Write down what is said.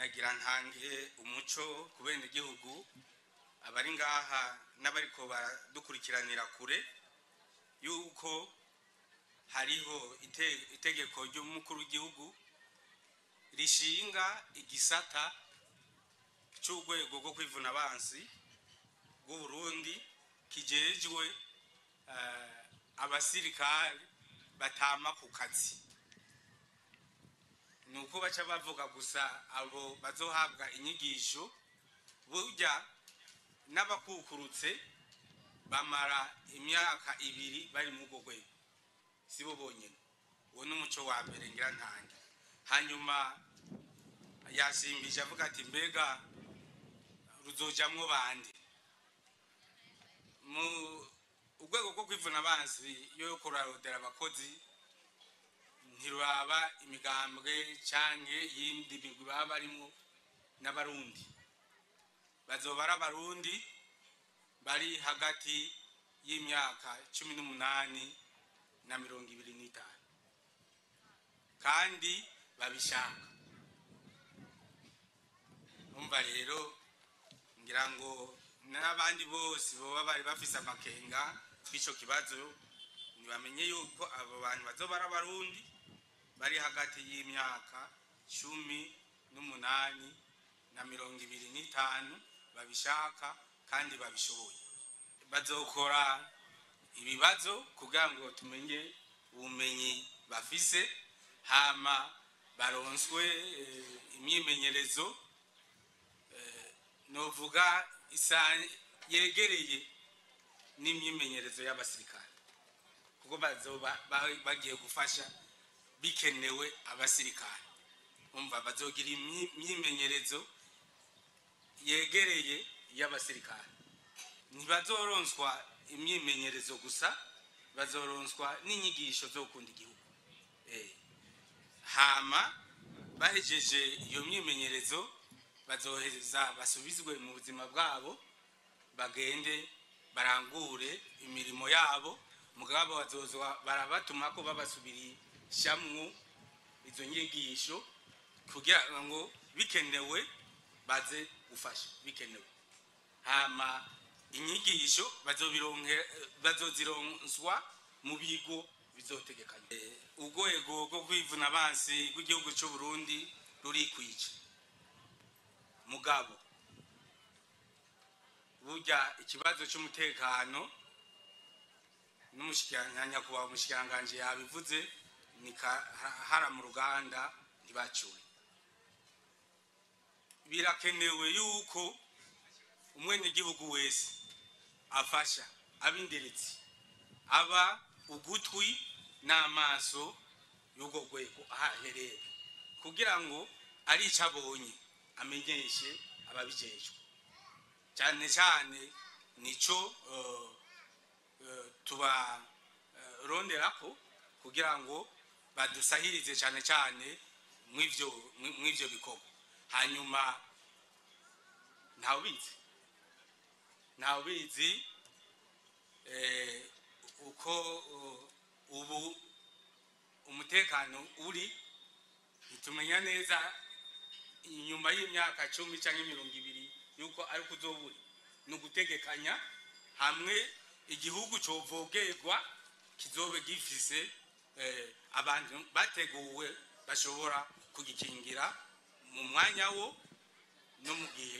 Nagira ntange umuco ku benegihugu abari ngaha n'abariko baradukurikiranira kure yuko hariho itegeko ry'umukuru w'igihugu rishinga igisata c'urwego rwo kwivuna abansi bw'Uburundi kijejwe abasirikare batama ku kazi. Nuko baca bavuga gusa abo bazohabwa inyigisho, burya n'abakukurutse bamara imyaka 2 bari mu rwo rwego, sibo bonyene. Uwo ni umuco wa mbere ngira ntange. Hanyuma yasimbije avuga ati mbega ruzojamwo bande? Mu urwego rwo kwivuna abansi yo kurarondera abakozi ntiruraba imigambwe canke yindi migwi baba barimwo n'abarundi. Bazoba ari abarundi bari hagati y'imyaka 18 na 25 kandi babishaka. Umva rero ngira ngo n'abandi bose boba bari bafise amakenga kw'ico kibazo ntibamenye yuko abo bantu bazoba ari abarundi bari hagati y'imyaka 18 na 25 babishaka kandi babishoboye. Bazokora ibibazo kugira ngo tumenye ubumenyi bafise, hama baronswe imyimenyerezo novuga isa yegereye n'imyimenyerezo y'abasirikare, kuko bazoba bagiye gufasha bikenewe abasirikare. Umva bazogira imyimenyerezo yegereye y'abasirikare. Ntibazoronswa imyimenyerezo gusa, bazoronswa n'inyigisho zo gukunda igihugu. Hama bahejeje iyo myimenyerezo bazoheza basubizwe mu buzima bwabo, bagende barangure imirimo yabo, mugabo bazozwa barabatuma ko babasubirishamwo izo nyigisho kugira ngo bikenewe baze gufasha bikenewe. Hama inyigisho bazozironswa mu bigo bizotegekanywa. Urwego rwo kwivuna abansi rw'igihugu c'u Burundi rurikwije, mugabo burya ikibazo c'umutekano n'umushikiranganji umushikiranganji yabivuze ni hara mu ruganda ntibacuwe. Birakenewe yuko umwenegihugu wese afasha ab'inderetsi aba ugutwi n'amaso y'urwo rwego ahaherera, kugira ngo arico abonye amenyeshe ababijejwe. Cyane cyane nico tubaronderako kugira ngo badusahirize cyane cyane mw'ivyo bikorwa. Hanyuma ntawubizi uko ubu umutekano uri, ntitumenya neza inyuma y'imyaka 10 canke 20 yuko ari kuzoburi. Ni ugutegekanya hamwe igihugu covogerwa kizobe gifise abantu bateguwe bashobora kugikingira mu mwanya wo no mu gihe